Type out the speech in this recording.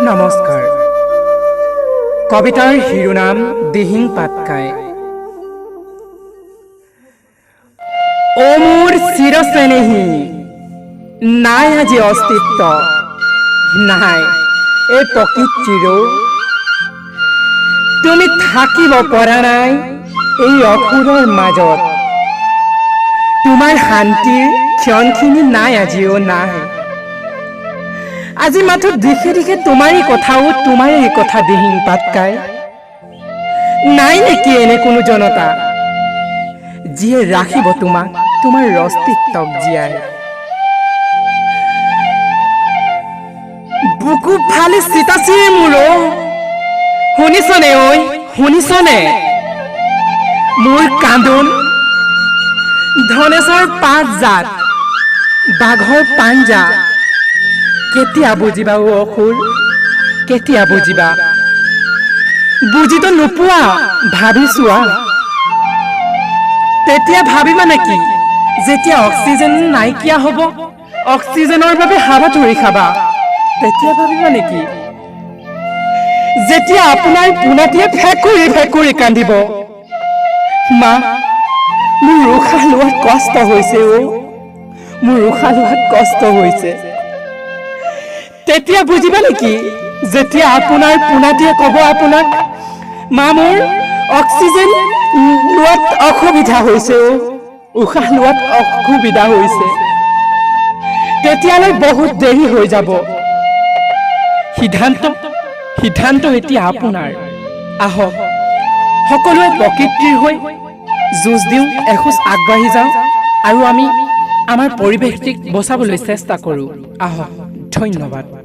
নমস্কাৰ। কবিতাৰ শিৰোনাম দিহিং পাটকাই। অ মোৰ চিৰচেনেহী, নাই আজি অস্তিত্ব, নাই এই প্ৰকৃতিৰো। তুমি থাকিব পৰা নাই এই অসুৰৰ মাজত। তোমাৰ শান্তিৰ ক্ষণখিনি নাই আজিও, নাই আজি। মাথো দিশে দিশে তোমাৰেই কথাও, তোমাৰেই কথা দিহিং পাটকাই। নাই নেকি এনে কোনো জনতা, যিয়ে ৰাখিব তোমাক, তোমাৰ অস্তিত্বক জীয়াই? বুকু ফালি চিতাচিৰ মোৰ। শুনিছনে ঐ, শুনিছনে মোৰ কান্দোন? ধনেশৰ পাঁচ জাত, বাঘৰ পাঞ্জা। কেতিয়া বুজিবা অ অসুৰ, কেতিয়া বুজিবা? বুজিতো নোপোৱা, ভাবি চোৱা। তেতিয়া ভাবিবা নেকি? যেতিয়া অক্সিজেন নাইকিয়া হ'ব, অক্সিজেনৰ বাবে হাবাথুৰি খাবা, তেতিয়া ভাবিবা নেকি? যেতিয়া আপোনাৰ পোনাটিয়ে ফেকুৰি ফেকুৰি কান্দিব, "মা, মোৰ উশাহ লোৱাত কষ্ট হৈছে অ, মোৰ উশাহ লোৱাত কষ্ট হৈছে", তেতিয়া বুজিবা নেকি? যেতিয়া আপোনাৰ পোনাটিয়ে ক'ব আপোনাক, "মা, মোৰ অক্সিজেন লোৱাত অসুবিধা হৈছে অ, উশাহ লোৱাত অসুবিধা হৈছে", তেতিয়ালৈ বহুত দেৰি হৈ যাব। সিদ্ধান্ত এতিয়া আপোনাৰ। আহক, সকলোৱে প্ৰকৃতিৰ হৈ যুঁজ দিওঁ, এখোজ আগবাঢ়ি যাওঁ আৰু আমি আমাৰ পৰিৱেশটিক বচাবলৈ চেষ্টা কৰোঁ আহক। ধন্যবাদ।